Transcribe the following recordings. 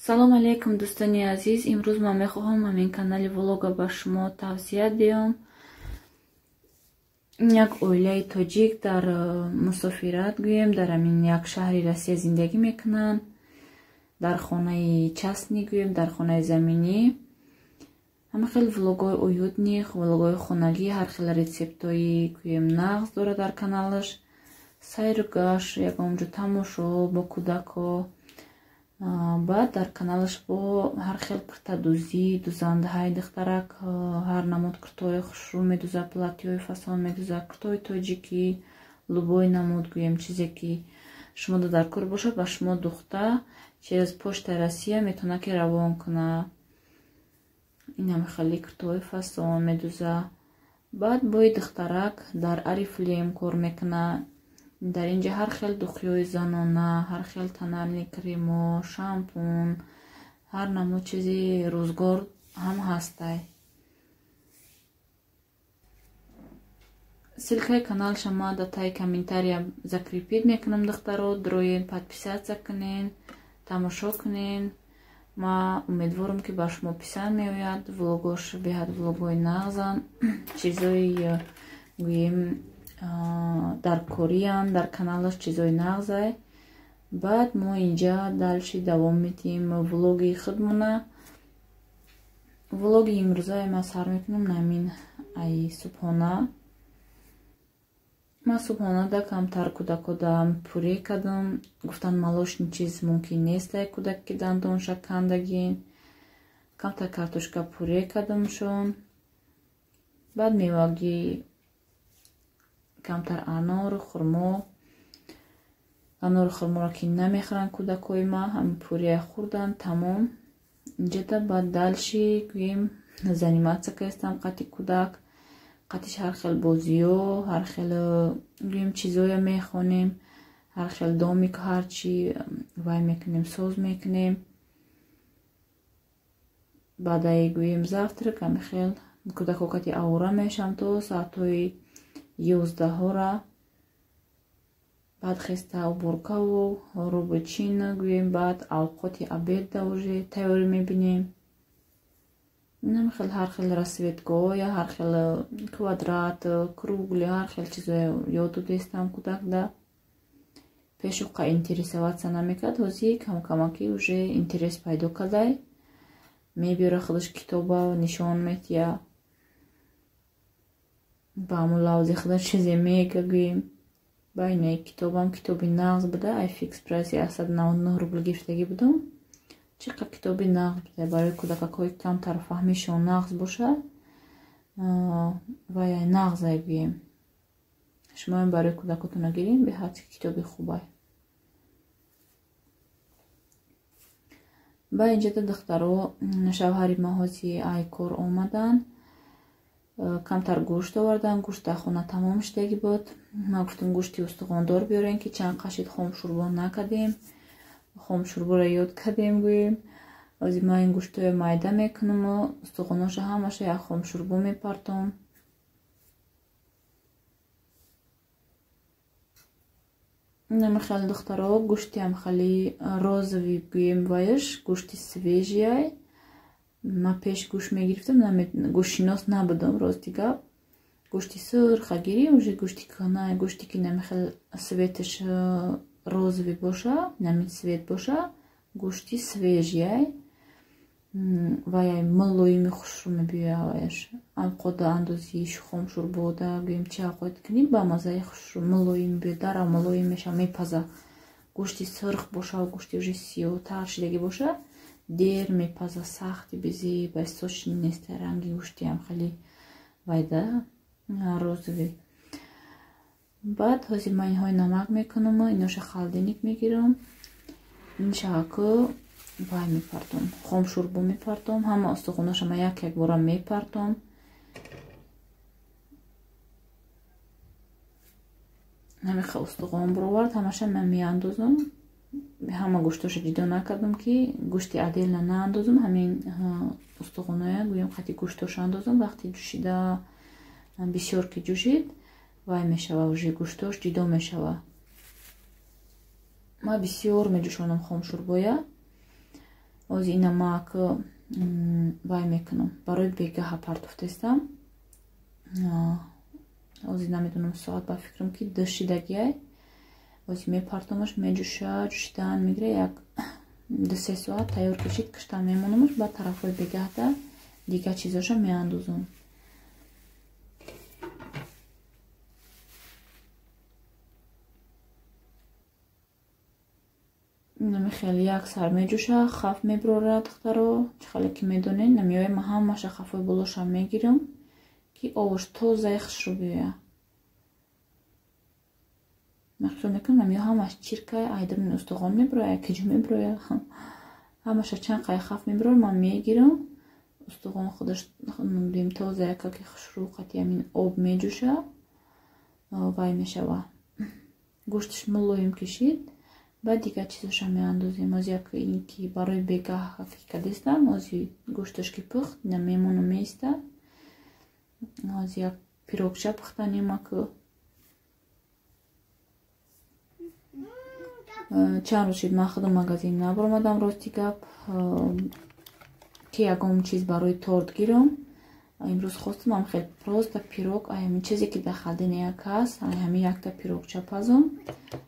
Салом алейкум, дӯстони азиз. Имрӯз ман мехоҳам ҳамин канали влога ба шумо тавсия диҳам. Як оилаи тоҷик дар мусофират, гӯем, дар ҳамин як шаҳри Россия зиндагӣ мекунанд. Дар хонаи частный, гӯем, дар хонаи заминӣ. Ҳама хел влогҳои уютный, влогҳои хонагӣ, ҳар хел рецептҳои, гӯем, нағз дорад дар каналаш. Сайру гашт, ягон ҷо тамошо бо кӯдако. Баъд дар каналаш бо ҳар хел киртадӯзӣ, дузандаҳои духтарак, ҳар намуд киртои хушрӯ медуза, платьёи фасон медуза, киртои тоҷикӣ, любой намуд, гӯем, чизе ки шумо дар кор бошад, ба шумо духта через почтаи Россия метавонад ки равон кунад. Ин ҳама хеле киртои фасон медуза. Баъд бои духтарак дар Орифлейм кор мекунад. Дар инҷа ҳар хел духиёи занона, ҳар хел тональный кремо, шампун, ҳар намуд чизи рӯзгор ҳам ҳастай. Ссылкаи каналша ман дар таи комментария закрепить мекунам, духтаро, дроен подписаться кунен, тамошо кунен. Ман умедворам, ки ба шумо писанд меояд. Влогош беҳад влогҳои нағзанд, чизои, гӯем, дар кориян, дар каналаш чизои нағзай. Баъд мо инҷа дальше давом медиҳем влоги худмона. Влоги имрӯзаи ман сар мекунам намин ай субҳона. Ман субҳонада камтар кӯдакода пюре кардам. Гуфтанд, молочный чиз мумкин нест ай кӯдак ки дандонша кандагин. Камтар картошка пюре кардамшон. Баъд мевагӣ камтар анору хурмо. Анору хурморо ки намехӯранд кӯдакҳои ман, ҳамин пюрея хӯрдан, тамом. Инҷода баъд дальше, гӯем, заниматься кардам қати кӯдак. Қатиш ҳар хел бозиё, ҳар хел, гӯем, чизоя мехонем, ҳар хел домик, ҳар чи вай мекунем, соз мекунем. Баъдаи, гӯем, завтрак ҳамин хел кӯдакҳо кати авора мешавам то соатҳои 11-ҳора. Баъд хеста уборкаву рӯбучин, гӯем, баъд авқоти обедда уже тайёрӣ мебинем. Инам хел ҳар хел расцветкоя, ҳар хел квадрат, круглый, ҳар хел чизоя ёд додестам кӯдакда. Пеш уқа интересоваться намекард, ҳозир камкамаки уже интерес пайдо кардай. Мебиёра худаш китоба нишон метия. Ба ҳамун лавзи худаш чизе мега, гӯем. Ба инаи китобам китоби нағз буда, ай Фикс Прайси 199 рубл гирифтагӣ будам. Чӣ қадр китоби нағз буда барои кӯдакакҳои камтар фаҳмишон нағз бошад, вай нағзай, гӯем. Шумоам барои кӯдакотона гирем, беҳад китоби хубай. Ба инҷода, духтаро, шавҳари ман ҳози ай кор омаданд. Камтар гӯшт овардан, гӯшт дар хона тамом шудагӣ буд. Ман гуфтам, гӯшти устухондор биёрем, ки чанд қашид хомшӯрбо накардем. Хомшӯрборо ёд кардем, гӯем. Ҳозир ман ин гӯштҳоя майда мекунаму устухоноша ҳамаша як хомшӯрбо мепартом. Инам хеле, духтаро, гӯштиам хеле розовый, гӯем, ваяш гӯшти свежий. Ман пеш гӯшт мегирифтам, гӯштшинос набудам, рости гап. Гӯшти сурха гирӣ, уже гӯшти кӯҳна, гӯште ки нами хел цветаш розовый боша, нами цвет боша, гӯшти свежий. Ваяй мулоими хушрӯ мебиёя ваяш. Авқода андози хомшӯрбода, гӯем, чи авқот кунӣ, ба маззаи хушрӯ мулоим биёд, дара мулоим мешава, мепаза. Гӯшти сурх боша, гӯшти уже сиёҳтар шидагӣ боша, дер мепаза, сахти безеб, бай сочный нест ранги гӯштиам хеле вайда розовый. Баъд ҳозир ман инҳои намак мекунаму иноша холодильник мегирам. Ин шаку вай мепартом, хомшӯрбо мепартом, ҳама устухоноша ман як як бора мепартом. Ҳамин устухон бировард, ҳамаша ман меандозам. Ҳама гӯштоша ҷудо накардам, ки гӯшти отдельно наандозам, ҳамин устухоноя, гӯем, қати гӯштоша андозам. Вақти ҷӯшида, бисёр ки ҷӯшид, вай мешава, уже гӯштош ҷудо мешава. Ман бисёр меҷӯшонам хомшӯрбоя. Ози ина ма ак вай мекунам. Барои бегаҳа партофтестам. Ози намедонам соат ба фикрам ки ду шидагиай. Ози мепартомаш, меҷӯша, ҷӯшидан мегира як 2-3 соат тайёр кашид, киштан мемонамаш, баъд тарафҳои бегаҳда дигар чизоша меандозам. Хеле як сар меҷӯша, хаф мебирора духтаро, чӣ хеле ки медонед, намеоя ман ҳамаша хафҳои болоша мегирам, ки овош тозаи хушрӯ биёя. Ман хиёл мекунам намеоя ҳамаш чиркай, айдарун устухон мебироя, киҷо мебироя. Ҳамаша чанд қай хаф мебирора, ман мегирам. Устухон худаш бим тоза якаки хушрӯ қати ҳамин об меҷӯша, вай мешава. Гӯшташ мулоим кишид. Баъд дигар чизоша меандозем. Ози як ин ки барои бегаҳ кадестам, ози гӯшташ ки пухт, ина мемонам меиста. Ози як пирогча пухтанем аку. Чанд рӯз шид ман худам магазин набаромадам, рости гап, ки ягон чиз барои торт гирам. Имрӯз хостам ам хел просто пирог, ай ҳамин чизе ки дар халдини як ҳаст, ай ҳамин якта пирогча пазам.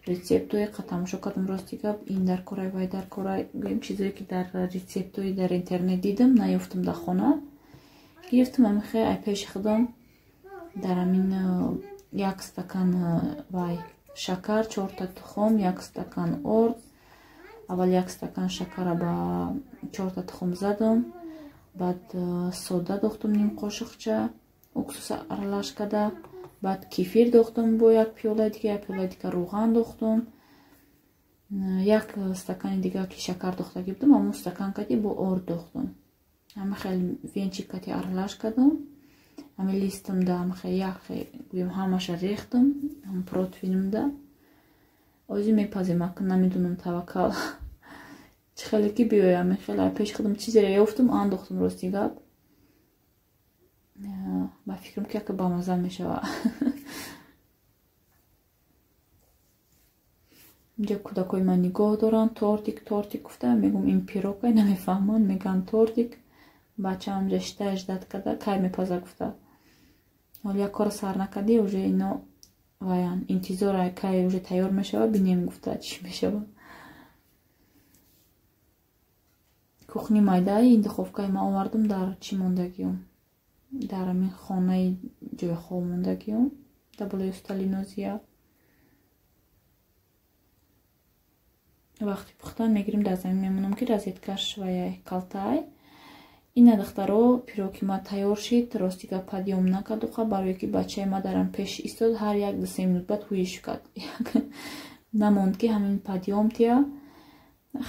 Рецептое қа тамошо кардам, рости гап, ин дар корай, вай дар корай, гӯем чизое ки дар рецептои дар интернет дидам, наёфтам дар хона. Гирифтам ҳамин хел ай пеши худам дар ҳамин як стакан вай шакар, 4 тухм, як стакан орд. Аввал як стакан шакара ба 4 тухм задам. Баъд сода дохтум ним қошиқча, уксус аралаш карда, баъд кефир дохтум бо як пиёлаи дига, як пиёлаи дига рӯған дохтум, як стакани дига ки шакар дохтагӣ будам, ҳамон стакан кати бо орд дохтум. Ҳама хел венчик кати аралаш кардам, ҳами листамда ҳама хел як гӯем ҳамаша рехтам, ҳам противнамда. Ози мепазем, акн намедонам таваккал. Чӣ хеле ки биёям, хеле пеш худам чизеро ёфтам, андохтам, рости гап. Ба фикрам ки яке бамаза мешава. Инҷа кӯдакои ман нигоҳ доранд, тортик, тортик гуфта, мегӯм ин пирогай, намефаҳманд, мегӯянд тортик. Бачаам инҷа шита ждат карда, кай мепаза гуфта. Ҳоло як кора сар накардӣ, уже ино ваян интизор, кай уже тайёр мешава, бинем гуфта чӣ мешава. Кухни майдаи ин духовкаи ман овардам дар чӣ мондагиём? Дар ҳамин хонаи ҷойи хоб мондагиём, дар болои стали нозия. Вақти пухтан мегирим дар замин мемонам ки розеткаш ваяй калтай. Ина духтаро пироги ма тайёр шид, рости гап падём накардуқа, барое ки бачаи ма дарам пеш истод, ҳар як 2-3 минут баъд ҳуиш кард. Намонд ки ҳамин падём тия.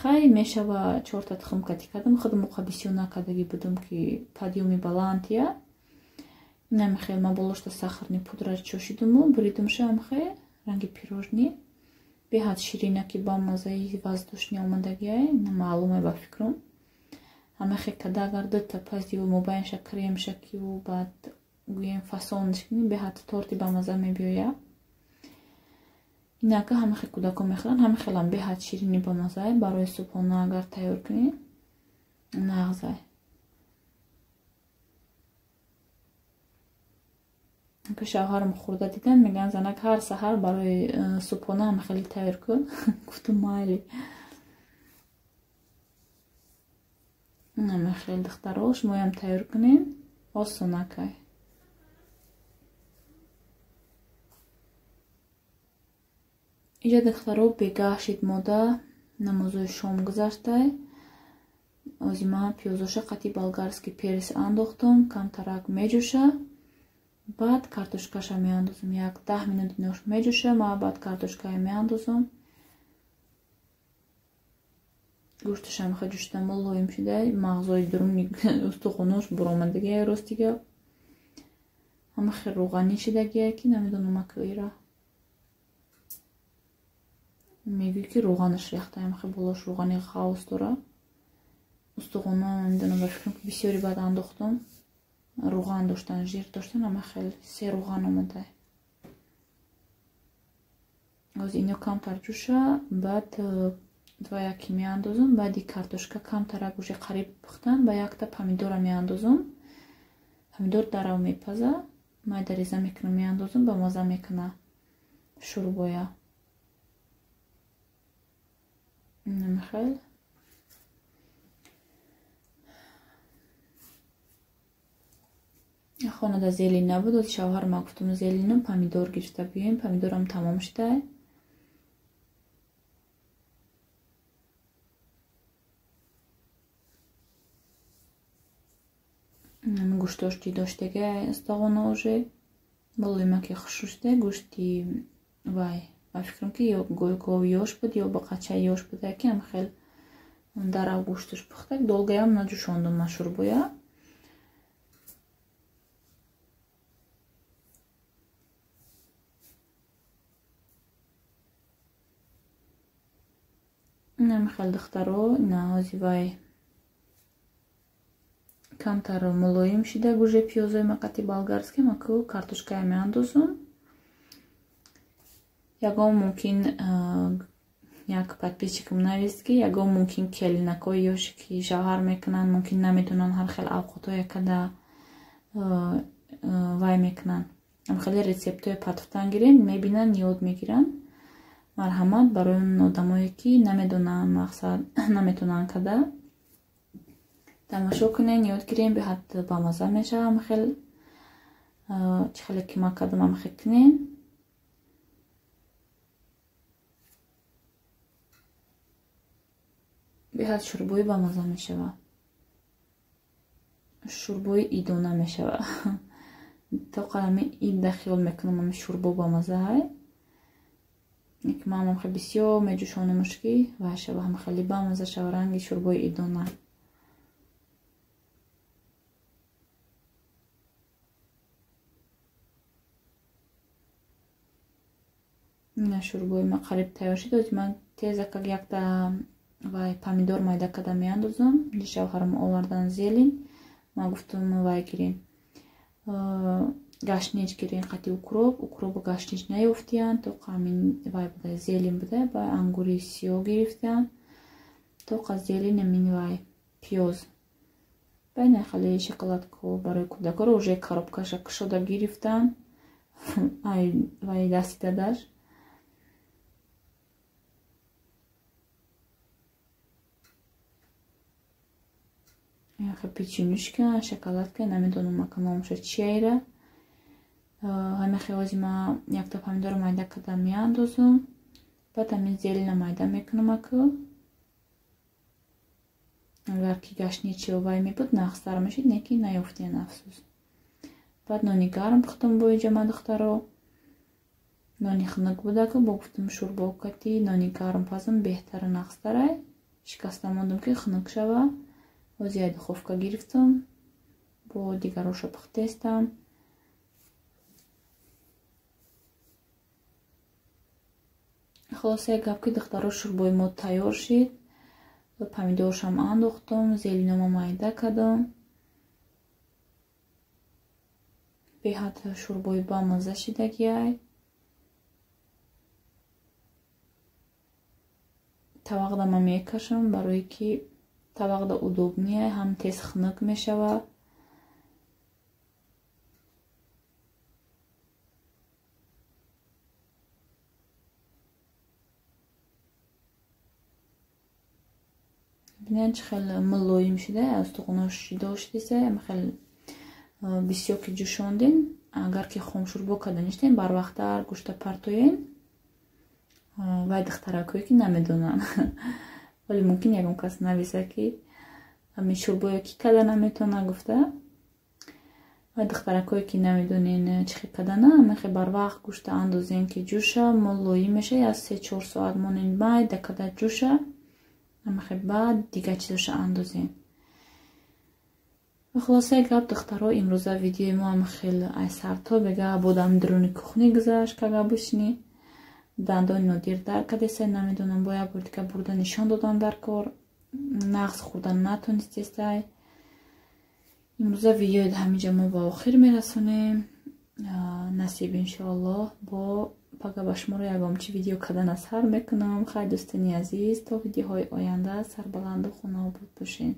Хай мешава 4 тухм кати кардам, худам уқа бисёр накардагӣ будам ки падёми баланд тия. Инам хел ма болошта сахарни пудра чошидуму буридумша амхе ранги пирожни. Беҳад ширинаки ба мазаи воздушни омадагиай, маълуме ба фикрам. Ҳама хел када агар дута паздиву мобайнша кремша киву баъд гӯем фасонш кунӣ, беҳад торти ба маза мебиёя. Инака ҳама хел кӯдако мехӯранд, ҳама хелам беҳад ширини ба мазае, барои субҳона агар тайёр кунӣ нағзай. Ки шавҳарам хӯрда дидан, мегӯянд занак ҳар саҳар барои субҳона ҳама хеле тайёр кун. Гуфтум майли. Ҳама хел духтаро шумоям тайёр кунед, осонакай. Инҷа духтаро бегаҳ шид мода, намозои шом гузаштай. Ози ман пиёзоша қати болгарский перец андохтам, камтарак меҷӯша. Баъд картошкаша меандозам, як 10 минут инош меҷӯша, ман баъд картошкая меандозам. Гӯшташам хеле ҷӯшида мулоим шуда, мағзои дуруни устухонош буромадагиай, рости гап. Ҳама хел рӯғанӣ шидагиай ки намедонам акира. Мегӯй ки рӯғанаш рехта, ҳама хел болош рӯғани ғавз дора. Устухоно намедонам, ба фикрам ки бисёри баъд андохтам. Рӯған доштан, жир доштан, ҳама хел се рӯған омадай. Оз ино камтар ҷӯша, баъд Два яки меандозум, баъди картошка камтарак уже қариб пухтан, ба якта помидора меандозум. Помидор дарав мепаза, майда реза мекунам, меандозум, ба маза мекуна шӯрбоя. Намихел. Хонада зелень набуд, оз шавҳар ма гуфтум зелену помидор гирифта биёем, помидорам тамом шуда. Гӯштош ҷидоштага устог'она уже болимаки хушрӯ шуда, гӯшти вай ба фикрам ки ё гов ёш буд ё бақача ёш буда, ки ам хел дарав гӯшташ пухта, долгаям наҷӯшондум ма шӯрбоя. Инам хел духтаро, ина ҳози вай камтар мулоим шида гуже пиёзои мақати болгарский маку картошкая меандозум. Ягон мумкин як подписчикам навист ки ягон мумкин келинакҳои ёше ки шавҳар мекунанд, мумкин наметавонанд ҳар хел авқотҳое када вай мекунанд. Ам хеле рецептҳои патфтан гирем, мебинанд, ёд мегиранд. Марҳамат барои он одамое ки намедонанд мақсад, наметавонанд када тамошо кунен, ёд гирем, беҳад бамаза мешава. Ам хел чӣ хеле ки ма кардам, ам хел кунен. Беҳад шӯрбои бамаза мешава, шӯрбои идона мешава. То қалами ида хиёл мекунам, ами шӯрбо бамазаҳай. Ки ман хеле бисёр меҷӯшонамаш ки вай шава, ҳам хеле бамаза шава, ранги шӯрбои идона. Ина шӯрбои ма қариб тайёр шуд. Ози ман тезакак якта вай помидор майда карда меандозам. Шавҳарам овардан зелень, ман гуфтам вай гирем, гашнич гирем қати укроп. Укропу гашнич наёфтиянд, то ҳамин вай буда, зелень буда, ба ангури сиёҳ гирифтиянд, то қа зелень амин вай пиёз. Байна хеле шоколадко барои кӯдакоро уже коробкаша кушода гирифтан, ай вай дасти дадаш. Печенюшка, шоколадка, намедонам ака номша чиайра. Ҳамин хелози ма якта помидорро майда карда меандозум, баъд ҳамин зелена майда мекунам ака. Агар ки гашничи вай мебуд, нағзтар мешид, не ки наёфтиян, афсӯс. Баъд нони гарм пухтам бо инҷа ма духтаро. Нони хунук будаку, бо гуфтам шӯрбо кати нони гарм пазам беҳтару нағзтарай. Шикаста мондам ки хунук шава. Ҳозир як духовка гирифтам, бо дигароша пухтестам. Хулоса як гап ки духтаро шӯрбои мо тайёр шид. Помидоршам андохтам, зеленома майда кардам. Беҳад шӯрбои бамаза шидагиай. Тавақда ман мекашам, барое ки тавақда удобния, ҳам тез хунук мешава. Бинед чӣ хел мулоим шуда, аз туғунош ҷудо шудеса, ам хел бисёр ки ҷӯшондин, агар ки хомшӯрбо карда ништен, барвақттар гӯшта партоен. Вай духтаракое ки намедонанд. Вале мумкин ягон кас нависа ки ҳамин шӯрбое ки карда наметавона гуфта. Вай духтаракое ки намедонен чӣ хел кардана, ҳамин хел барвақт гӯшта андозен ки ҷӯша, мулоим меша, аз 3-4 соат монен майда карда ҷӯша, ҳамин хел баъд дигар чизоша андозен. Хулосаи гап духтаро, имрӯза видеои мо ҳамин хел ай сарто бега бодам дуруни кухни гузашт, кага бишинӣ. Дандони нодир дар кардеса, намедонам, бо як бор дига бурда нишон додам дар кор, нағз хӯрдан натонистестай. Имрӯза видеои ҳаминҷа мо ба охир мерасонем. Насиб иншоаллоҳ бо Пага ба шуморо ягон чи видео кардан сар мекунам. Хай, дӯстони азиз, то видеоҳои оянда сарбаланду хонаобод бошед.